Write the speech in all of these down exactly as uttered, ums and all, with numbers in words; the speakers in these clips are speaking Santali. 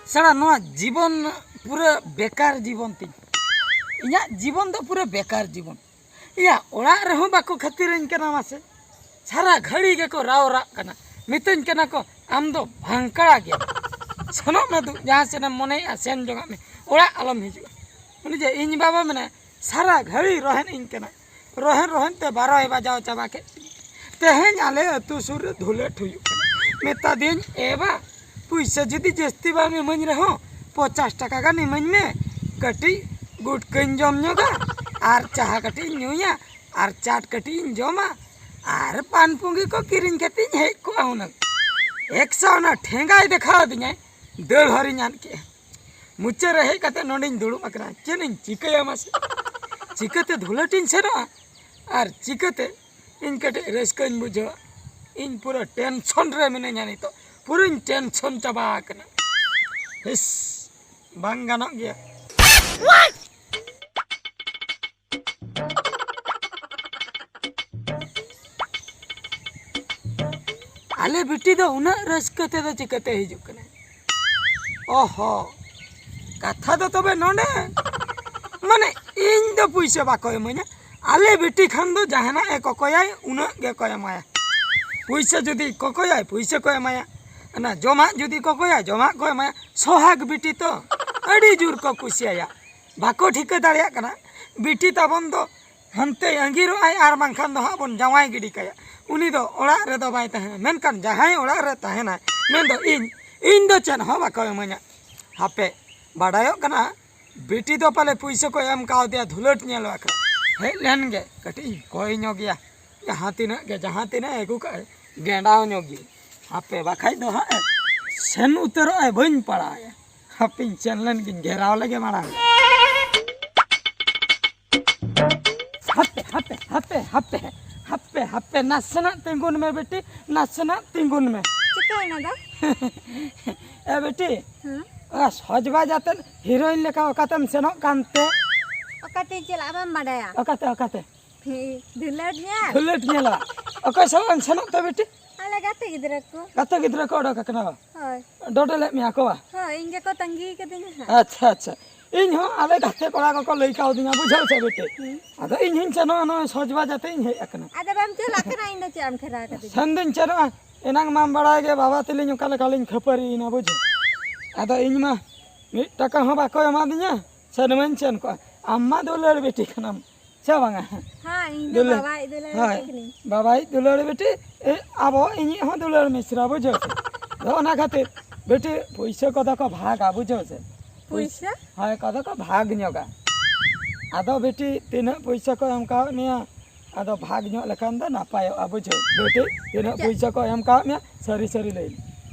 ᱥᱟᱞᱟ, ᱱᱚᱣᱟ ᱡᱤᱵᱚᱱ ᱯᱩᱨᱟᱹ ᱵᱮᱠᱟᱨ ᱡᱤᱵᱚᱱ ᱛᱤᱧ᱾ ᱤᱧᱟᱹᱜ ᱡᱤᱵᱚᱱ ᱫᱚ ᱯᱩᱨᱟᱹ ᱵᱮᱠᱟᱨ ᱡᱤᱵᱚᱱ᱾ ᱤᱧᱟᱹᱜ ᱚᱲᱟᱜ ᱨᱮᱦᱚᱸ ᱵᱟᱠᱚ ᱠᱷᱟᱹᱛᱤᱨᱟᱹᱧ ᱠᱟᱱᱟ ᱢᱟᱥᱮ᱾ ᱥᱟᱨᱟ ᱜᱷᱟᱹᱲᱤ ᱜᱮᱠᱚ ᱨᱟᱣ ᱨᱟᱜ ᱠᱟᱱᱟ, ᱢᱤᱛᱟᱹᱧ ᱠᱟᱱᱟ ᱠᱚ, "ᱟᱢ ᱫᱚ ᱵᱷᱟᱝᱠᱲᱟ ᱜᱮᱭᱟᱢ, ᱥᱮᱱᱚᱜ ᱢᱮ ᱫᱩ, ᱡᱟᱦᱟᱸ ᱥᱮᱱ ᱮᱢ ᱢᱚᱱᱮᱭᱮᱜᱼᱟ ᱥᱮᱱ ᱡᱚᱝᱟᱜ ᱢᱮ, ᱚᱲᱟᱜ ᱟᱞᱚᱢ ᱦᱤᱡᱩᱜᱼᱟ᱾" ᱩᱱᱤ ᱡᱮ ᱤᱧ ᱵᱟᱵᱟ ᱢᱮᱱᱟᱭ, ᱥᱟᱨᱟ ᱜᱷᱟᱹᱲᱤ ᱨᱚᱦᱮᱫ ᱤᱧ ᱠᱟᱱᱟ᱾ ᱨᱚᱦᱮᱫ ᱨᱚᱦᱮᱫ ᱛᱮ ᱵᱟᱨᱚᱭ ᱵᱟᱡᱟᱣ ᱪᱟᱵᱟ ᱠᱮᱫ ᱛᱤᱧᱟ᱾ ᱛᱮᱦᱮᱧ ᱟᱞᱮ ᱟᱹᱛᱩ ᱥᱩᱨ ᱨᱮ ᱫᱷᱩᱞᱟᱹᱴ ᱦᱩᱭᱩᱜ ᱠᱟᱱᱟ᱾ ᱢᱮᱛᱟ ᱫᱤᱭᱟᱹᱧ, "ᱮ ᱵᱟ, ᱯᱩᱭᱥᱟᱹ ᱡᱩᱫᱤ ᱡᱟᱹᱥᱛᱤ ᱵᱟᱢ ᱤᱢᱟᱹᱧ ᱨᱮᱦᱚᱸ, ᱯᱚᱧᱪᱟᱥ ᱴᱟᱠᱟ ᱜᱟᱱ ᱤᱢᱟᱹᱧ ᱢᱮ, ᱠᱟᱹᱴᱤᱡ ᱜᱩᱴᱠᱟᱹᱧ ᱡᱚᱢ ᱧᱚᱜᱟ, ᱟᱨ ᱪᱟᱦᱟ ᱠᱟᱹᱴᱤᱡ ᱤᱧ ᱧᱩᱭᱟ, ᱟᱨ ᱪᱟᱴ ᱠᱟᱹᱴᱤᱡ ᱤᱧ ᱡᱚᱢᱟ, ᱟᱨ ᱯᱟᱱ ᱯᱩᱸᱜᱤ ᱠᱚ ᱠᱤᱨᱤᱧ ᱠᱟᱛᱮ ᱤᱧ ᱦᱮᱡ ᱠᱚᱜᱼᱟ ᱦᱩᱱᱟᱹᱝ᱾" ᱮᱠᱥᱟ ᱚᱱᱟ ᱴᱷᱮᱸᱜᱟᱭ ᱫᱮᱠᱷᱟᱣ ᱟᱹᱫᱤᱧᱟᱭ, ᱫᱟᱹᱲ ᱦᱚᱨᱤᱧ ᱟᱫ ᱠᱮᱜᱼᱟ᱾ ᱢᱩᱪᱟᱹᱫ ᱨᱮ ᱦᱮᱡ ᱠᱟᱛᱮ ᱱᱚᱸᱰᱮᱧ ᱫᱩᱲᱩᱵ ᱟᱠᱟᱱᱟ᱾ ᱪᱮᱫ ᱤᱧ ᱪᱤᱠᱟᱹᱭᱟ ᱢᱟᱥᱮ? ᱪᱤᱠᱟᱹᱛᱮ ᱫᱷᱩᱞᱟᱹᱴᱤᱧ ᱥᱮᱱᱚᱜᱼᱟ? ᱟᱨ ᱪᱤᱠᱟᱹᱛᱮ ᱤᱧ ᱠᱟᱹᱴᱤᱡ ᱨᱟᱹᱥᱠᱟᱹᱧ ᱵᱩᱡᱷᱟᱹᱣᱟ? ᱤᱧ ᱯᱩᱨᱟᱹ ᱴᱮᱱᱥᱚᱱ ᱨᱮ ᱢᱤᱱᱟᱹᱧᱟ ᱱᱤᱛᱚᱜ, ᱯᱩᱨᱟᱹᱧ ᱴᱮᱱᱥᱚᱱ ᱪᱟᱵᱟ ᱟᱠᱟᱱᱟ᱾ ᱦᱤᱥ, ᱵᱟᱝ ᱜᱟᱱᱚᱜ ᱜᱮᱭᱟ᱾ ᱟᱞᱮ ᱵᱤᱴᱤ ᱫᱚ ᱩᱱᱟᱹᱜ ᱨᱟᱹᱥᱠᱟᱹ ᱛᱮᱫᱚ ᱪᱤᱠᱟᱹᱛᱮ ᱦᱤᱡᱩᱜ ᱠᱟᱱᱟᱭ? ᱚᱦᱚ, ᱠᱟᱛᱷᱟ ᱫᱚ ᱛᱚᱵᱮ ᱱᱚᱰᱮ, ᱢᱟᱱᱮ, ᱤᱧ ᱫᱚ ᱯᱩᱭᱥᱟᱹ ᱵᱟᱠᱚ ᱤᱢᱟᱹᱧᱟ᱾ ᱟᱞᱮ ᱵᱤᱴᱤ ᱠᱷᱟᱱ ᱫᱚ ᱡᱟᱦᱟᱱᱟᱜ ᱮ ᱠᱚᱠᱚᱭᱟᱭ, ᱩᱱᱟᱹᱜ ᱜᱮᱠᱚ ᱮᱢᱟᱭᱟ᱾ ᱯᱩᱭᱥᱟᱹ ᱡᱩᱫᱤ ᱠᱚᱠᱚᱭᱟᱭ, ᱯᱩᱭᱥᱟᱹ ᱠᱚ ᱮᱢᱟᱭᱟ᱾ ᱚᱱᱟ ᱡᱚᱢᱟᱜ ᱡᱩᱫᱤ ᱠᱚᱠᱚᱭᱟ, ᱡᱚᱢᱟᱜ ᱠᱚ ᱮᱢᱟᱭᱟ᱾ ᱥᱚᱦᱟᱜᱽ ᱵᱤᱴᱤ ᱛᱚ ᱟᱹᱰᱤ ᱡᱳᱨ ᱠᱚ ᱠᱩᱥᱤᱭᱟᱭᱟ᱾ ᱵᱟᱠᱚ ᱴᱷᱤᱠᱟᱹ ᱫᱟᱲᱮᱭᱟᱜ ᱠᱟᱱᱟ, ᱵᱤᱴᱤ ᱛᱟᱵᱚᱱ ᱫᱚ ᱦᱟᱱᱛᱮ ᱟᱸᱜᱤᱨᱚᱜᱼᱟᱭ ᱟᱨ ᱵᱟᱝᱠᱷᱟᱱ ᱫᱚ ᱦᱟᱸᱜ ᱵᱚᱱ ᱡᱟᱶᱟᱭ ᱜᱤᱰᱤ ᱠᱟᱭᱟ᱾ ᱩᱱᱤ ᱫᱚ ᱚᱲᱟᱜ ᱨᱮᱫᱚ ᱵᱟᱭ ᱛᱟᱦᱮᱱᱟ, ᱢᱮᱱᱠᱷᱟᱱ ᱡᱟᱦᱟᱸᱭ ᱚᱲᱟᱜ ᱨᱮ ᱛᱟᱦᱮᱱᱟᱭ, ᱢᱮᱱᱫᱚ ᱤᱧ, ᱤᱧ ᱫᱚ ᱪᱮᱫ ᱦᱚᱸ ᱵᱟᱠᱚ ᱤᱢᱟᱹᱧᱟ᱾ ᱦᱟᱯᱮ, ᱵᱟᱰᱟᱭᱚᱜ ᱠᱟᱱᱟ, ᱵᱤᱴᱤ ᱫᱚ ᱯᱟᱞᱮ ᱯᱩᱭᱥᱟᱹ ᱠᱚ ᱮᱢ ᱠᱟᱣᱫᱮᱭᱟ ᱫᱷᱩᱞᱟᱹᱴ ᱧᱮᱞ ᱵᱟᱠᱷᱨᱟ᱾ ᱦᱮᱡ ᱞᱮᱱ ᱜᱮ, ᱠᱟᱹᱴᱤᱡ ᱤᱧ ᱠᱚᱭ ᱧᱚᱜᱮᱭᱟ᱾ ᱡᱟᱦᱟᱸ ᱛᱤᱱᱟᱹᱜ ᱜᱮ, ᱡᱟᱦᱟᱸ ᱛᱤᱱᱟᱹᱜ ᱮ ᱟᱹᱜᱩ ᱠᱟᱜᱼᱟᱭ, ᱜᱮᱸᱰᱟᱣ ᱧᱚᱜ ᱜᱮ᱾ ᱦᱟᱯᱮ, ᱵᱟᱠᱷᱟᱡ ᱫᱚ ᱦᱟᱸᱜ ᱮ ᱥᱮᱱ ᱩᱛᱟᱹᱨᱚᱜ ᱟᱭ, ᱵᱟᱹᱧ ᱯᱟᱲᱟᱣᱟᱭᱟ᱾ ᱦᱟᱯᱮᱧ ᱥᱮᱱ ᱞᱮᱱ ᱜᱤᱧ, ᱜᱷᱮᱨᱟᱣ ᱞᱮᱜᱮ ᱢᱟᱲᱟᱝ᱾ ᱦᱟᱯᱮ, ᱦᱟᱯᱮ, ᱦᱟᱯᱮ, ᱦᱟᱯᱮ, ᱦᱟᱯᱮ, ᱦᱟᱯᱮ, ᱱᱟᱥᱮᱱᱟᱜ ᱛᱤᱸᱜᱩᱱ ᱢᱮ ᱵᱤᱴᱤ, ᱱᱟᱥᱮᱱᱟᱜ ᱛᱤᱸᱜᱩᱱ ᱢᱮ᱾ ᱪᱤᱠᱟᱹᱭᱮᱱᱟ ᱫᱟ? ᱮ ᱵᱤᱴᱤ, ᱦᱮᱸ? ᱚᱱᱟ ᱥᱚᱡᱽᱵᱟᱡᱽ ᱟᱛᱮᱫ ᱦᱤᱨᱳᱭᱤᱱ ᱞᱮᱠᱟ ᱚᱠᱟᱛᱮᱢ ᱥᱮᱱᱚᱜ ᱠᱟᱱᱛᱮ? ᱚᱠᱟᱛᱮᱧ ᱪᱟᱞᱟᱜᱼᱟ ᱵᱟᱢ ᱵᱟᱰᱟᱭᱟ? ᱚᱠᱟᱛᱮ, ᱚᱠᱟᱛᱮ? ᱦᱮᱸ, ᱫᱩᱞᱟᱹᱲ ᱧᱮᱞ᱾ ᱫᱩᱞᱟᱹᱲ ᱧᱮᱞᱟ᱾ ᱚᱠᱚᱭ ᱥᱟᱞᱟᱜ ᱮᱢ ᱥᱮᱱᱚᱜ ᱛᱮ ᱵᱤᱴᱤ? ᱟᱞᱮ ᱜᱟᱛᱮ ᱜᱤᱫᱽᱨᱟᱹ ᱠᱚ᱾ ᱜᱟᱛᱮ ᱜᱤᱫᱽᱨᱟᱹ ᱠᱚ ᱚᱰᱚᱠ ᱟᱠᱟᱱᱟ ᱵᱟ? ᱦᱳᱭ᱾ ᱰᱚᱰᱮᱞᱮᱫ ᱢᱮᱭᱟ ᱠᱚ ᱵᱟ? ᱦᱳᱭ, ᱤᱧ ᱜᱮᱠᱚ ᱛᱟᱺᱜᱤ ᱠᱟᱹᱫᱤᱧᱟ ᱦᱟᱸᱜ᱾ ᱟᱪᱪᱷᱟ, ᱟᱪᱪᱷᱟ᱾ ᱤᱧ ᱦᱚᱸ ᱟᱞᱮ ᱜᱟᱛᱮ ᱠᱚᱲᱟ ᱠᱚᱠᱚ ᱞᱟᱹᱭ ᱠᱟᱣᱫᱤᱧᱟ, ᱵᱩᱡᱷᱟᱹᱣ ᱥᱮ ᱵᱤᱴᱤ? ᱦᱩᱸ᱾ ᱟᱫᱚ ᱤᱧ ᱦᱚᱸᱧ ᱥᱮᱱᱚᱜᱼᱟ, ᱱᱚᱜᱼᱚᱭ ᱥᱚᱡᱽ ᱵᱟᱡᱟᱛᱮ ᱤᱧ ᱦᱮᱡ ᱟᱠᱟᱱᱟ᱾ ᱟᱫᱚ ᱵᱟᱢ ᱪᱟᱞᱟᱜ ᱠᱟᱱᱟ, ᱤᱧ ᱫᱚ ᱪᱮᱫ ᱮᱢ ᱠᱷᱮᱨᱟ ᱠᱟᱹᱫᱤᱧᱟ? ᱥᱮᱱ ᱫᱚᱧ ᱥᱮᱱᱚᱜᱼᱟ, ᱮᱱᱟᱝ ᱢᱟᱢ ᱵᱟᱲᱟᱭ ᱜᱮ ᱵᱟᱵᱟ ᱛᱤᱞᱤᱧ ᱚᱠᱟ ᱞᱮᱠᱟ ᱞᱤᱧ ᱠᱷᱟᱹᱯᱟᱹᱨᱤᱭᱮᱱᱟ, ᱵᱩᱡᱷᱟᱹᱣ᱾ ᱟᱫᱚ ᱤᱧ ᱢᱟ ᱢᱤᱫ ᱴᱟᱠᱟ ᱦᱚᱸ ᱵᱟᱠᱚ ᱮᱢᱟᱫᱤᱧᱟ, ᱥᱮᱱ ᱢᱟᱧ ᱥᱮᱱ ᱠᱚᱜᱼᱟ᱾ ᱟᱢ ᱢᱟ ᱫᱩᱞᱟᱹᱲ ᱵᱤᱴᱤ ᱠᱟᱱᱟᱢ᱾ ᱥᱮ ᱵᱟᱝᱟ? ᱦᱮᱸ, ᱤᱧ ᱫᱚ ᱫᱩᱞᱟᱹᱲ᱾ ᱵᱟᱵᱟᱭᱤᱡ ᱫᱩᱞᱟᱹᱲ ᱦᱳᱭ᱾ ᱵᱤᱴᱤ ᱠᱟᱹᱱᱟᱹᱧ᱾ ᱵᱟᱵᱟᱭᱤᱡ ᱫᱩᱞᱟᱹᱲ ᱵᱤᱴᱤ, ᱮ, ᱟᱵᱚ ᱤᱧᱤᱡ ᱦᱚᱸ ᱫᱩᱞᱟᱹᱲ ᱢᱤᱥᱨᱟ, ᱵᱩᱡᱷᱟᱹᱣ ᱥᱮ? ᱟᱫᱚ ᱚᱱᱟ ᱠᱷᱟᱹᱛᱤᱨ ᱵᱤᱴᱤ ᱯᱩᱭᱥᱟᱹ ᱠᱚᱫᱚ ᱠᱚ ᱵᱷᱟᱜᱟ, ᱵᱩᱡᱷᱟᱹᱣ ᱥᱮ? ᱯᱩᱭᱥᱟᱹ? ᱦᱳᱭ, ᱠᱚᱫᱚ ᱠᱚ ᱵᱷᱟᱜᱽ ᱧᱚᱜᱟ᱾ ᱟᱫᱚ ᱵᱤᱴᱤ ᱛᱤᱱᱟᱹᱜ ᱯᱩᱭᱥᱟᱹ ᱠᱚ ᱮᱢ ᱠᱟᱣᱟᱫ ᱢᱮᱭᱟ, ᱟᱫᱚ ᱵᱷᱟᱜᱽ ᱧᱚᱜ ᱞᱮᱠᱷᱟᱱ ᱫᱚ ᱱᱟᱯᱟᱭᱚᱜᱼᱟ, ᱵᱩᱡᱷᱟᱹᱣ? ᱵᱤᱴᱤ ᱛᱤᱱᱟᱹᱜ ᱪᱮᱫ? ᱯᱩᱭᱥᱟᱹ ᱠᱚ ᱮᱢ ᱠᱟᱣᱟᱫ ᱢᱮᱭᱟ, ᱥᱟᱹᱨᱤ ᱥᱟᱹᱨᱤ ᱞᱟᱹᱭ ᱢᱮ᱾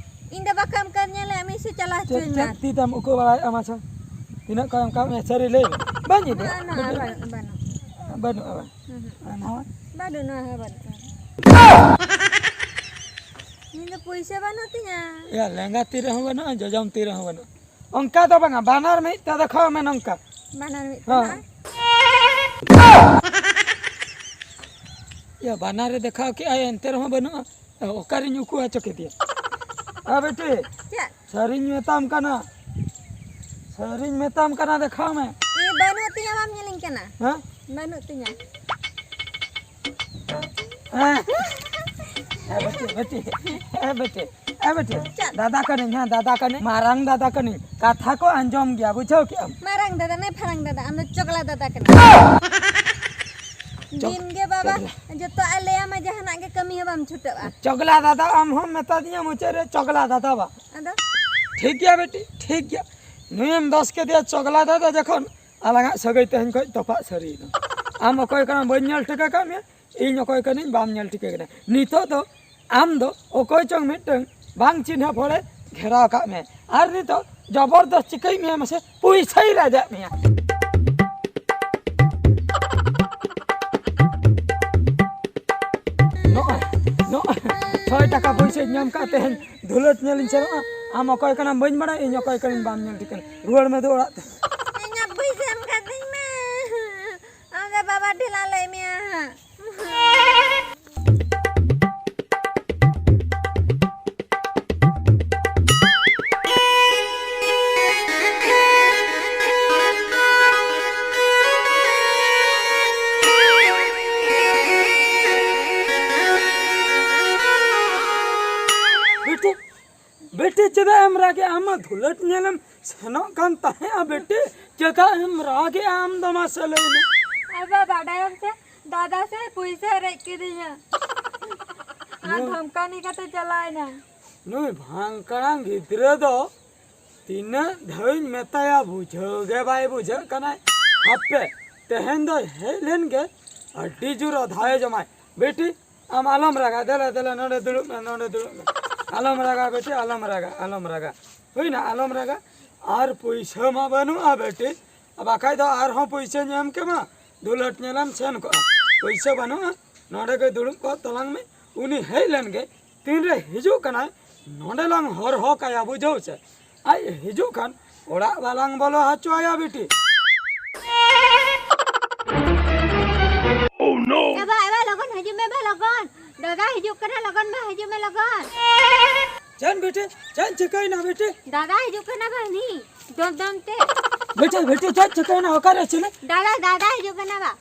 ᱤᱧ ᱫᱚ ᱵᱟᱠᱚ ᱮᱢ ᱠᱟᱣᱫᱤᱧᱟ, ᱞᱟᱹᱭᱟᱜ ᱢᱮ ᱥᱮ ᱪᱟᱞᱟᱣ ᱪᱮᱫ, ᱦᱚᱪᱚᱧ ᱢᱮ᱾ ᱪᱮᱫ ᱛᱤ ᱛᱟᱢ ᱩᱠᱩ ᱵᱟᱲᱟᱭᱮᱫᱼᱟ ᱢᱟᱥᱮ? ᱛᱤᱱᱟᱹᱜ ᱠᱚ ᱮᱢ ᱠᱟᱣᱟᱫ ᱢᱮᱭᱟ, ᱥᱟᱹᱨᱤ ᱞᱟᱹᱭ ᱢᱮ᱾ ᱵᱟᱹᱧ ᱤᱫᱤᱭᱟ᱾ ᱵᱟᱹᱱᱩᱜᱼᱟ, ᱵᱟᱹᱱᱩᱜᱼᱟ, ᱵᱟᱹᱱᱩᱜᱼᱟ᱾ ᱵᱟᱹᱱᱩᱜᱼᱟ ᱵᱟᱝ? ᱦᱩᱸ, ᱦᱩᱸ᱾ ᱟᱨ ᱱᱚᱣᱟ? ᱵᱟᱹᱱᱩᱜᱼᱟ, ᱱᱚᱣᱟ ᱦᱚᱸ ᱵᱟᱹᱱᱩᱜᱼᱟ᱾ ᱤᱧ ᱫᱚ ᱯᱩᱭᱥᱟᱹ ᱵᱟᱹᱱᱩᱜ ᱛᱤᱧᱟ᱾ ᱮᱭᱟ, ᱞᱮᱸᱜᱟ ᱛᱤ ᱨᱮᱦᱚᱸ ᱵᱟᱹᱱᱩᱜᱼᱟ, ᱡᱚᱡᱚᱢ ᱛᱤ ᱨᱮᱦᱚᱸ ᱵᱟᱹᱱᱩᱜᱼᱟ᱾ ᱚᱱᱠᱟ ᱫᱚ ᱵᱟᱝᱟ, ᱵᱟᱱᱟᱨ ᱢᱤᱫ ᱛᱮ ᱫᱮᱠᱷᱟᱣ ᱢᱮ ᱱᱚᱝᱠᱟ᱾ ᱵᱟᱱᱟᱨ ᱢᱤᱫ ᱛᱮ ᱦᱮᱸ᱾ ᱵᱟᱝ? ᱮᱭᱟ, ᱵᱟᱱᱟᱨ ᱨᱮ ᱫᱮᱠᱷᱟᱣ ᱠᱮᱜᱼᱟᱭ, ᱮᱱᱛᱮ ᱨᱮᱦᱚᱸ ᱵᱟᱹᱱᱩᱜᱼᱟ᱾ ᱚᱠᱟᱨᱤᱧ ᱩᱠᱩ ᱦᱚᱪᱚ ᱠᱮᱫᱮᱭᱟ? ᱟ, ᱵᱤᱴᱤ, ᱪᱮᱫ? ᱥᱟᱹᱨᱤᱧ ᱢᱮᱛᱟᱢ ᱠᱟᱱᱟ, ᱥᱟᱹᱨᱤᱧ ᱢᱮᱛᱟᱢ ᱠᱟᱱᱟ, ᱫᱮᱠᱷᱟᱣ ᱢᱮ᱾ ᱤᱧ ᱵᱟᱹᱱᱩᱜ ᱛᱤᱧᱟ, ᱵᱟᱢ ᱧᱮᱞᱤᱧ ᱠᱟᱱᱟ? ᱦᱮᱸ? ᱵᱟᱹᱱᱩᱜ ᱛᱤᱧᱟ᱾ ᱦᱮᱸ᱾ ᱦᱮᱸ, ᱵᱤᱴᱤ, ᱵᱤᱴᱤ᱾ ᱦᱮᱸ, ᱵᱤᱴᱤ᱾ ᱮ ᱵᱤᱴᱤ, ᱪᱮᱫ? ᱫᱟᱫᱟ ᱠᱟᱹᱱᱟᱹᱧ, ᱦᱮᱸ, ᱫᱟᱫᱟ ᱠᱟᱹᱱᱟᱹᱧ, ᱢᱟᱨᱟᱝ ᱫᱟᱫᱟ ᱠᱟᱹᱱᱟᱹᱧ, ᱠᱟᱛᱷᱟ ᱠᱚ ᱟᱸᱡᱚᱢ ᱜᱮᱭᱟ, ᱵᱩᱡᱷᱟᱹᱣ ᱠᱮᱜᱼᱟᱢ? ᱢᱟᱨᱟᱝ ᱫᱟᱫᱟ ᱱᱮ ᱯᱷᱟᱨᱟᱝ ᱫᱟᱫᱟ, ᱟᱢ ᱫᱚ ᱪᱚᱜᱽᱞᱟ ᱫᱟᱫᱟ ᱠᱟᱱᱟᱢ᱾ ᱪᱚᱜ-, ᱫᱤᱱ ᱜᱮ ᱵᱟᱵᱟ ᱪᱚᱜᱽᱞᱟ᱾ ᱡᱚᱛᱚᱣᱟᱜ ᱮ ᱞᱟᱹᱭᱟᱢᱟ, ᱡᱟᱦᱟᱱᱟᱜ ᱜᱮ ᱠᱟᱹᱢᱤ ᱦᱚᱸ ᱵᱟᱢ ᱪᱷᱩᱴᱟᱹᱜᱼᱟ᱾ ᱪᱚᱜᱽᱞᱟ ᱫᱟᱫᱟ, ᱟᱢ ᱦᱚᱸᱢ ᱢᱮᱛᱟ ᱫᱤᱧᱟ ᱢᱩᱪᱟᱹᱫ ᱨᱮ ᱪᱚᱜᱽᱞᱟ ᱫᱟᱫᱟ ᱵᱟ᱾ ᱟᱫᱚ? ᱴᱷᱤᱠ ᱜᱮᱭᱟ ᱵᱤᱴᱤ, ᱴᱷᱤᱠ ᱜᱮᱭᱟ᱾ ᱱᱩᱭᱮᱢ ᱫᱚᱥ ᱠᱮᱫᱮᱭᱟ ᱪᱚᱜᱽᱞᱟ ᱫᱟᱫᱟ ᱡᱚᱠᱷᱚᱱ, ᱟᱞᱟᱝᱟᱜ ᱥᱟᱹᱜᱟᱹᱭ ᱛᱮᱦᱮᱧ ᱠᱷᱚᱡ ᱛᱚᱯᱟᱜ ᱥᱟᱹᱨᱤᱭᱮᱱᱟ᱾ ᱟᱢ ᱚᱠᱚᱭ ᱠᱟᱱᱟᱢ ᱵᱟᱹᱧ ᱧᱮᱞ ᱴᱷᱤᱠᱟᱹ ᱠᱟᱜ ᱢᱮᱭᱟ, ᱤᱧ ᱚᱠᱚᱭ ᱠᱟᱹᱱᱟᱹᱧ ᱵᱟᱢ ᱧᱮᱞ ᱴᱷᱤᱠᱟᱹ ᱠᱟᱱᱟ᱾ ᱱᱤᱛᱚᱜ ᱫᱚ ᱟᱢ ᱫᱚ ᱚᱠᱚᱭ ᱪᱚᱝ ᱢᱤᱫᱴᱟᱝ ᱵᱟᱝ ᱪᱤᱱᱦᱟᱹᱯ ᱦᱚᱲᱮ ᱜᱷᱮᱨᱟᱣ ᱠᱟᱜ ᱢᱮᱭᱟ᱾ ᱟᱨ ᱱᱤᱛᱚᱜ ᱡᱚᱵᱚᱨᱫᱚᱥ ᱪᱤᱠᱟᱹᱭ ᱢᱮᱭᱟ ᱢᱟᱥᱮ, ᱯᱩᱭᱥᱟᱹᱭ ᱨᱟᱡᱟᱜ ᱢᱮᱭᱟ᱾ ᱱᱚᱜᱼᱚᱭ, ᱱᱚᱜᱼᱚᱭ, ᱥᱚᱭ ᱴᱟᱠᱟ ᱯᱩᱭᱥᱟᱹᱧ ᱧᱟᱢ ᱠᱟᱜ ᱛᱮᱦᱮᱧ ᱫᱷᱩᱞᱟᱹᱛ ᱧᱮᱞᱤᱧ ᱥᱮᱱᱚᱜᱼᱟ᱾ ᱟᱢ ᱚᱠᱚᱭ ᱠᱟᱱᱟᱢ ᱵᱟᱹᱧ ᱵᱟᱲᱟᱭᱟ, ᱤᱧ ᱚᱠᱚᱭ ᱠᱟᱹᱱᱟᱹᱧ ᱵᱟᱢ ᱧᱮᱞ ᱴᱷᱤᱠᱟᱹᱱᱟ᱾ ᱨᱩᱣᱟᱹᱲ ᱢᱮ ᱫᱩ ᱚᱲᱟᱜ ᱛᱮ᱾ ᱤᱧᱟᱹᱜ ᱯᱩᱭᱥᱟᱹ ᱮᱢ ᱠᱟᱹᱛᱤᱧ ᱢᱮ᱾ ᱟᱢ ᱫᱚ ᱵᱟᱵᱟ ᱴᱷᱮᱱ ᱞᱟᱝ ᱞᱟᱹᱭ ᱢᱮᱭᱟ ᱦᱟᱸᱜ᱾ ᱟᱜᱮ ᱟᱢ ᱢᱟ ᱫᱷᱩᱞᱟᱹᱴ ᱧᱮᱞᱮᱢ ᱥᱮᱱᱚᱜ ᱠᱟᱱ ᱛᱟᱦᱮᱸᱜᱼᱟ ᱵᱤᱴᱤ, ᱪᱮᱫᱟᱜ ᱮᱢ ᱨᱟᱜᱮᱜᱼᱟ ᱟᱢ ᱫᱚ ᱢᱟᱥᱮ ᱞᱟᱹᱭ ᱢᱮ? ᱟᱵᱟ, ᱵᱟᱰᱟᱭᱟᱢ ᱥᱮ, ᱫᱟᱫᱟ ᱥᱮ ᱯᱩᱭᱥᱟᱹ ᱨᱮᱡ ᱠᱤᱫᱤᱧᱟ᱾ ᱟᱨ ᱱᱩᱭ ᱫᱷᱚᱢᱠᱟᱣ ᱠᱟᱛᱮ ᱪᱟᱞᱟᱣᱮᱱᱟ᱾ ᱱᱩᱭ ᱵᱷᱟᱝᱠᱟᱲᱟᱝ ᱜᱤᱫᱽᱨᱟᱹ ᱫᱚ ᱛᱤᱱᱟᱹᱜ ᱫᱷᱟᱣᱤᱧ ᱢᱮᱛᱟᱭᱟ, ᱵᱩᱡᱷᱟᱹᱣ ᱜᱮ ᱵᱟᱭ ᱵᱩᱡᱷᱟᱹᱜ ᱠᱟᱱᱟᱭ᱾ ᱦᱟᱯᱮ, ᱛᱮᱦᱮᱧ ᱫᱚᱭ ᱦᱮᱡ ᱞᱮᱱ ᱜᱮ, ᱟᱹᱰᱤ ᱡᱳᱨ ᱟᱫᱷᱟᱭᱮ ᱡᱚᱢᱟᱭ᱾ ᱵᱤᱴᱤ, ᱟᱢ ᱟᱞᱚᱢ ᱨᱟᱜᱟ, ᱫᱮᱞᱟ, ᱫᱮᱞᱟ, ᱱᱚᱰᱮ ᱫᱩᱲᱩᱵ ᱢᱮ, ᱱᱚᱰᱮ ᱫᱩᱲᱩᱵ ᱢᱮ᱾ ᱟᱞᱚᱢ ᱨᱟᱜᱟ ᱵᱤᱴᱤ, ᱟᱞᱚᱢ ᱨᱟᱜᱟ, ᱟᱞᱚᱢ ᱨᱟᱜᱟ᱾ ᱦᱩᱭᱱᱟ, ᱟᱞᱚᱢ ᱨᱟᱜᱟ᱾ ᱟᱨ ᱯᱩᱭᱥᱟᱹ ᱢᱟ ᱵᱟᱹᱱᱩᱜᱼᱟ ᱵᱤᱴᱤ, ᱵᱟᱠᱷᱟᱡ ᱫᱚ ᱟᱨᱦᱚᱸ ᱯᱩᱭᱥᱟᱹᱧ ᱮᱢ ᱠᱮᱢᱟ, ᱫᱩᱞᱟᱹᱴ ᱧᱮᱞᱮᱢ ᱥᱮᱱ ᱠᱚᱜᱼᱟ᱾ ᱯᱩᱭᱥᱟᱹ ᱵᱟᱹᱱᱩᱜᱼᱟ, ᱱᱚᱰᱮ ᱜᱮ ᱫᱩᱲᱩᱵ ᱠᱚᱜ ᱛᱟᱞᱟᱝ ᱢᱮ᱾ ᱩᱱᱤ ᱦᱮᱡ ᱞᱮᱱ ᱜᱮ, ᱛᱤᱱᱨᱮ ᱦᱤᱡᱩᱜ ᱠᱟᱱᱟᱭ, ᱱᱚᱰᱮ ᱞᱟᱝ ᱦᱚᱨᱦᱚ ᱠᱟᱭᱟ, ᱵᱩᱡᱷᱟᱹᱣ ᱥᱮ? ᱟᱡ ᱦᱤᱡᱩᱜ ᱠᱷᱟᱱ ᱚᱲᱟᱜ ᱵᱟᱞᱟᱝ ᱵᱚᱞᱚ ᱦᱚᱪᱚ ᱟᱭᱟ ᱵᱤᱴᱤ᱾ ᱮ ᱵᱟ, ᱮ ᱵᱟ, ᱞᱚᱜᱚᱱ ᱦᱤᱡᱩᱜ ᱢᱮ ᱵᱟ, ᱞᱚᱜᱚᱱ᱾ ᱫᱟᱫᱟ ᱦᱤᱡᱩᱜ ᱠᱟᱱᱟ, ᱞᱚᱜᱚᱱ ᱵᱟ, ᱦᱤᱡᱩᱜ ᱢᱮ ᱞᱚᱜᱚᱱ᱾ ᱪᱮᱫ ᱵᱤᱴᱤ? ᱪᱮᱫ ᱪᱤᱠᱟᱹᱭᱮᱱᱟ ᱵᱤᱴᱤ? ᱫᱟᱫᱟ ᱦᱤᱡᱩᱜ ᱠᱟᱱᱟ ᱵᱟ, ᱦᱟᱹᱱᱤ ᱫᱚᱱ ᱫᱚᱱ ᱛᱮ᱾ ᱵᱤᱴᱤ, ᱵᱤᱴᱤ, ᱪᱮᱫ ᱪᱤᱠᱟᱹᱭᱮᱱᱟ? ᱚᱠᱟᱨᱮ ᱪᱤᱞᱤ? ᱫᱟᱫᱟ, ᱫᱟᱫᱟ ᱦᱤᱡᱩᱜ ᱠᱟᱱᱟ ᱵᱟ᱾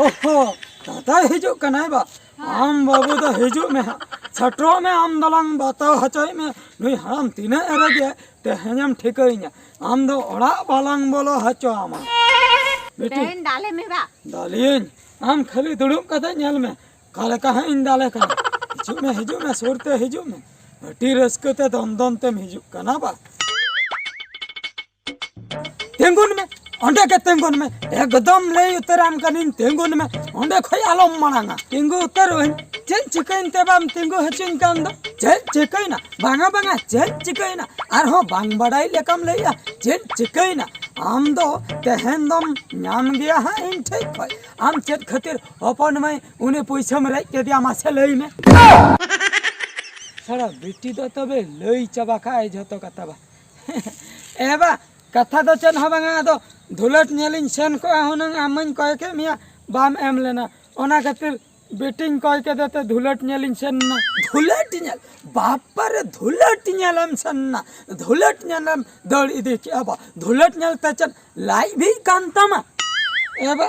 ᱚᱦᱚ, ᱫᱟᱫᱟᱭ ᱦᱤᱡᱩᱜ ᱠᱟᱱᱟᱭ ᱵᱟ᱾ ᱟᱢ ᱵᱟᱹᱵᱩ ᱫᱚ ᱦᱤᱡᱩᱜ ᱢᱮ ᱦᱟᱸᱜ, ᱥᱮᱴᱮᱨᱚᱜ ᱢᱮ, ᱟᱢ ᱫᱚᱞᱟᱝ ᱵᱟᱛᱟᱣ ᱦᱚᱪᱚᱭᱮᱫ ᱢᱮ᱾ ᱱᱩᱭ ᱦᱟᱲᱟᱢ ᱛᱤᱱᱟᱹᱜ ᱮ ᱨᱟᱹᱜᱤᱭᱟ, ᱛᱮᱦᱮᱧᱮᱢ ᱴᱷᱤᱠᱟᱹᱭᱤᱧᱟ᱾ ᱟᱢ ᱫᱚ ᱚᱲᱟᱜ ᱵᱟᱞᱟᱝ ᱵᱚᱞᱚ ᱦᱚᱪᱚ ᱟᱢᱟ᱾ ᱵᱤᱴᱤ, ᱛᱮᱦᱮᱧ ᱫᱟᱞᱮ ᱢᱮ ᱵᱟ᱾ ᱫᱟᱞᱮᱭᱟᱹᱧ? ᱟᱢ ᱠᱷᱟᱹᱞᱤ ᱫᱩᱲᱩᱵ ᱠᱟᱛᱮ ᱧᱮᱞ ᱢᱮ, ᱚᱠᱟ ᱞᱮᱠᱟ ᱦᱟᱸᱜ ᱤᱧ ᱫᱟᱞᱮ ᱠᱟᱱᱟ᱾ ᱦᱤᱡᱩᱜ ᱢᱮ, ᱦᱤᱡᱩᱜ ᱢᱮ, ᱥᱩᱨ ᱛᱮ ᱦᱤᱡᱩᱜ ᱢᱮ᱾ ᱟᱹᱰᱤ ᱨᱟᱹᱥᱠᱟᱹ ᱛᱮ ᱫᱚᱱ ᱫᱚᱱ ᱛᱮᱢ ᱦᱤᱡᱩᱜ ᱠᱟᱱᱟ ᱵᱟ᱾ ᱛᱤᱸᱜᱩᱱ ᱢᱮ, ᱚᱸᱰᱮ ᱜᱮ ᱛᱤᱸᱜᱩᱱ ᱢᱮ, ᱮᱠᱫᱚᱢ ᱞᱟᱹᱭ ᱩᱛᱟᱹᱨᱟᱢ ᱠᱟᱹᱱᱟᱹᱧ, ᱛᱤᱸᱜᱩᱱ ᱢᱮ, ᱚᱸᱰᱮ ᱠᱷᱚᱡ ᱟᱞᱚᱢ ᱢᱟᱲᱟᱝᱟ᱾ ᱛᱤᱸᱜᱩ ᱩᱛᱟᱹᱨᱚᱜ ᱟᱹᱧ᱾ ᱪᱮᱫ ᱪᱤᱠᱟᱹᱭᱮᱱ ᱛᱮ ᱵᱟᱢ ᱛᱤᱸᱜᱩ ᱦᱚᱪᱚᱧ ᱠᱟᱱ ᱫᱚ? ᱪᱮᱫ ᱪᱤᱠᱟᱹᱭᱮᱱᱟ? ᱵᱟᱝᱟ, ᱵᱟᱝᱟ, ᱪᱮᱫ ᱪᱤᱠᱟᱹᱭᱮᱱᱟ? ᱟᱨᱦᱚᱸ ᱵᱟᱝ ᱵᱟᱰᱟᱭ ᱞᱮᱠᱟᱢ ᱞᱟᱹᱭᱮᱜᱼᱟ᱾ ᱪᱮᱫ ᱪᱤᱠᱟᱹᱭᱮᱱᱟ? ᱟᱢ ᱫᱚ ᱛᱮᱦᱮᱧ ᱫᱚᱢ ᱧᱟᱢ ᱜᱮᱭᱟ ᱦᱟᱸᱜ ᱤᱧ ᱴᱷᱮᱡ ᱠᱷᱚᱡ᱾ ᱟᱢ ᱪᱮᱫ ᱠᱷᱟᱹᱛᱤᱨ ᱦᱚᱯᱚᱱ ᱢᱟᱹᱭ ᱩᱱᱤ ᱯᱩᱭᱥᱟᱹᱢ ᱨᱮᱡ ᱠᱮᱫᱮᱭᱟ, ᱢᱟᱥᱮ ᱞᱟᱹᱭ ᱢᱮ? ᱥᱟᱲᱟ ᱵᱤᱴᱤ ᱫᱚ ᱛᱚᱵᱮ ᱞᱟᱹᱭ ᱪᱟᱵᱟ ᱠᱟᱜᱼᱟᱭ ᱡᱷᱚᱛᱚ ᱠᱟᱛᱷᱟ ᱵᱟ᱾ ᱮ ᱵᱟ, ᱠᱟᱛᱷᱟ ᱫᱚ ᱪᱮᱫ ᱦᱚᱸ ᱵᱟᱝᱟ, ᱟᱫᱚ ᱫᱷᱩᱞᱟᱹᱴ ᱧᱮᱞᱤᱧ ᱥᱮᱱ ᱠᱚᱜᱼᱟ ᱦᱩᱱᱟᱹᱝ, ᱟᱢ ᱢᱟᱧ ᱠᱚᱭ ᱠᱮᱫ ᱢᱮᱭᱟ, ᱵᱟᱢ ᱮᱢ ᱞᱮᱱᱟ, ᱚᱱᱟ ᱠᱷᱟᱹᱛᱤᱨ ᱵᱤᱴᱤᱧ ᱠᱚᱭ ᱠᱮᱫᱮ ᱛᱮ ᱫᱷᱩᱞᱟᱹᱴ ᱧᱮᱞᱤᱧ ᱥᱮᱱ ᱮᱱᱟ᱾ ᱫᱷᱩᱞᱟᱹᱴ ᱧᱮᱞ? ᱵᱟᱯᱟᱨᱮ, ᱫᱷᱩᱞᱟᱹᱴ ᱧᱮᱞᱮᱢ ᱥᱮᱱ ᱮᱱᱟ? ᱫᱷᱩᱞᱟᱹᱴ ᱧᱮᱞᱮᱢ ᱫᱟᱹᱲ ᱤᱫᱤ ᱠᱮᱜᱼᱟ ᱵᱟ? ᱫᱷᱩᱞᱟᱹᱴ ᱧᱮᱞ ᱛᱮ ᱪᱮᱫ ᱞᱟᱡ ᱵᱤᱜ ᱠᱟᱱ ᱛᱟᱢᱟ? ᱮ ᱵᱟ,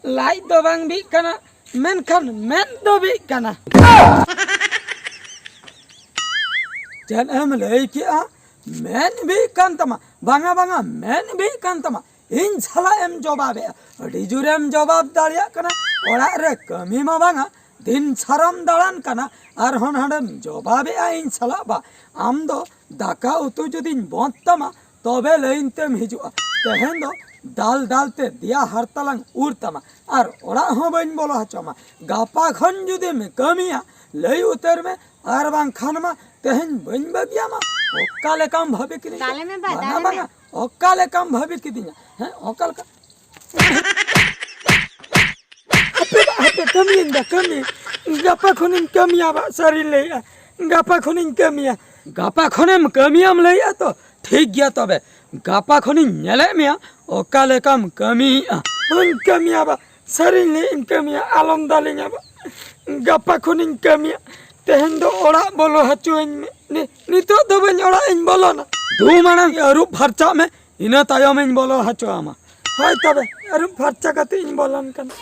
ᱞᱟᱡ ᱫᱚ ᱵᱟᱝ ᱵᱤᱜ ᱠᱟᱱᱟ, ᱢᱮᱱᱠᱷᱟᱱ ᱢᱮᱫ ᱫᱚ ᱵᱤᱜ ᱠᱟᱱᱟ᱾ ᱪᱮᱫ ᱮᱢ ᱞᱟᱹᱭ ᱠᱮᱜᱼᱟ? ᱢᱮᱱ ᱵᱤᱜ ᱠᱟᱱ ᱛᱟᱢᱟ᱾ ᱵᱟᱝᱟ, ᱵᱟᱝᱟ, ᱢᱮᱱ ᱵᱤᱜ ᱠᱟᱱ ᱛᱟᱢᱟ᱾ ᱤᱧ ᱥᱟᱞᱟᱜ ᱮᱢ ᱡᱚᱵᱟᱵᱮᱜᱼᱟ᱾ ᱟᱹᱰᱤ ᱡᱳᱨᱮᱢ ᱡᱚᱵᱟᱵ ᱫᱟᱲᱮᱭᱟᱜ ᱠᱟᱱᱟ᱾ ᱚᱲᱟᱜ ᱨᱮ ᱠᱟᱹᱢᱤ ᱢᱟ ᱵᱟᱝᱟ, ᱫᱤᱱ ᱥᱟᱨᱟᱢ ᱫᱟᱬᱟᱱ ᱠᱟᱱᱟ, ᱟᱨᱦᱚᱸ ᱦᱟᱸᱰᱮᱢ ᱡᱚᱵᱟᱵᱮᱜᱼᱟ ᱤᱧ ᱥᱟᱞᱟᱜ ᱵᱟ᱾ ᱟᱢ ᱫᱚ ᱫᱟᱠᱟ ᱩᱛᱩ ᱡᱩᱫᱤᱧ ᱵᱚᱸᱫ ᱛᱟᱢᱟ, ᱛᱚᱵᱮ ᱞᱟᱹᱭᱤᱱ ᱛᱮᱢ ᱦᱤᱡᱩᱜᱼᱟ᱾ ᱛᱮᱦᱮᱧ ᱫᱚ ᱫᱟᱞ ᱫᱟᱞ ᱛᱮ ᱫᱮᱭᱟ ᱦᱟᱨᱛᱟᱞᱟᱝ ᱩᱨ ᱛᱟᱢᱟ, ᱟᱨ ᱚᱲᱟᱜ ᱦᱚᱸ ᱵᱟᱹᱧ ᱵᱚᱞᱚ ᱦᱚᱪᱚ ᱟᱢᱟ᱾ ᱜᱟᱯᱟ ᱠᱷᱚᱱ ᱡᱩᱫᱤᱢ ᱠᱟᱹᱢᱤᱭᱟ, ᱞᱟᱹᱭ ᱩᱛᱟᱹᱨ ᱢᱮ, ᱟᱨ ᱵᱟᱝᱠᱷᱟᱱ ᱢᱟ ᱛᱮᱦᱮᱧ ᱵᱟᱹᱧ ᱵᱟᱹᱜᱤᱭᱟᱢᱟ᱾ ᱚᱠᱟ ᱞᱮᱠᱟᱢ ᱵᱷᱟᱹᱵᱤ ᱠᱤᱫᱤᱧᱟ? ᱫᱟᱞᱮ ᱢᱮ ᱵᱟ, ᱵᱟᱝᱟ, ᱫᱟᱞᱮ ᱢᱮ᱾ ᱵᱟᱝᱟ, ᱚᱠᱟ ᱞᱮᱠᱟᱢ ᱵᱷᱟᱹᱵᱤ ᱠᱤᱫᱤᱧᱟ? ᱦᱮᱸ, ᱚᱠᱟ ᱞᱮᱠᱟ? ᱦᱟᱯᱮ, ᱦᱟᱯᱮ, ᱠᱟᱹᱢᱤᱭᱟᱹᱧ ᱫᱟ, ᱠᱟᱹᱢᱤ᱾ ᱜᱟᱯᱟ ᱠᱷᱚᱱᱤᱧ ᱠᱟᱹᱢᱤᱭᱟ ᱵᱟ, ᱥᱟᱹᱨᱤᱧ ᱞᱟᱹᱭᱮᱜᱼᱟ᱾ ᱜᱟᱯᱟ ᱠᱷᱚᱱᱤᱧ ᱠᱟᱹᱢᱤᱭᱟ᱾ ᱜᱟᱯᱟ ᱠᱷᱚᱱᱮᱢ ᱠᱟᱹᱢᱤᱭᱟᱢ ᱞᱟᱹᱭᱮᱜᱼᱟ ᱛᱚ? ᱴᱷᱤᱠ ᱜᱮᱭᱟ ᱛᱚᱵᱮ᱾ ᱜᱟᱯᱟ ᱠᱷᱚᱱᱤᱧ ᱧᱮᱞᱮᱫ ᱢᱮᱭᱟ, ᱚᱠᱟ ᱞᱮᱠᱟᱢ ᱠᱟᱹᱢᱤᱭᱮᱜᱼᱟ᱾ ᱵᱟᱹᱧ ᱠᱟᱹᱢᱤᱭᱟ ᱵᱟ, ᱥᱟᱹᱨᱤᱧ ᱞᱟᱹᱭᱮᱫ ᱤᱧ ᱠᱟᱹᱢᱤᱭᱟ, ᱟᱞᱚᱢ ᱫᱟᱞᱤᱧᱟ ᱵᱟ᱾ ᱜᱟᱯᱟ ᱠᱷᱚᱱᱤᱧ ᱠᱟᱹᱢᱤᱭᱟ᱾ ᱛᱮᱦᱮᱧ ᱫᱚ ᱚᱲᱟᱜ ᱵᱚᱞᱚ ᱦᱚᱪᱚᱣᱟᱹᱧ ᱢᱮ᱾ ᱱᱤ-, ᱱᱤᱛᱚᱜ ᱫᱚ ᱵᱟᱹᱧ ᱚᱲᱟᱜ ᱤᱧ ᱵᱚᱞᱚᱱᱟ᱾ ᱫᱩ ᱢᱟᱲᱟᱝ ᱟᱹᱨᱩᱵ ᱯᱷᱟᱨᱪᱟᱜ ᱢᱮ, ᱤᱱᱟᱹ ᱛᱟᱭᱚᱢ ᱤᱧ ᱵᱚᱞᱚ ᱦᱚᱪᱚ ᱟᱢᱟ᱾ ᱦᱳᱭ ᱛᱚᱵᱮ, ᱟᱹᱨᱩᱵ ᱯᱷᱟᱨᱪᱟ ᱠᱟᱛᱮ ᱤᱧ ᱵᱚᱞᱚᱱ ᱠᱟᱱᱟ᱾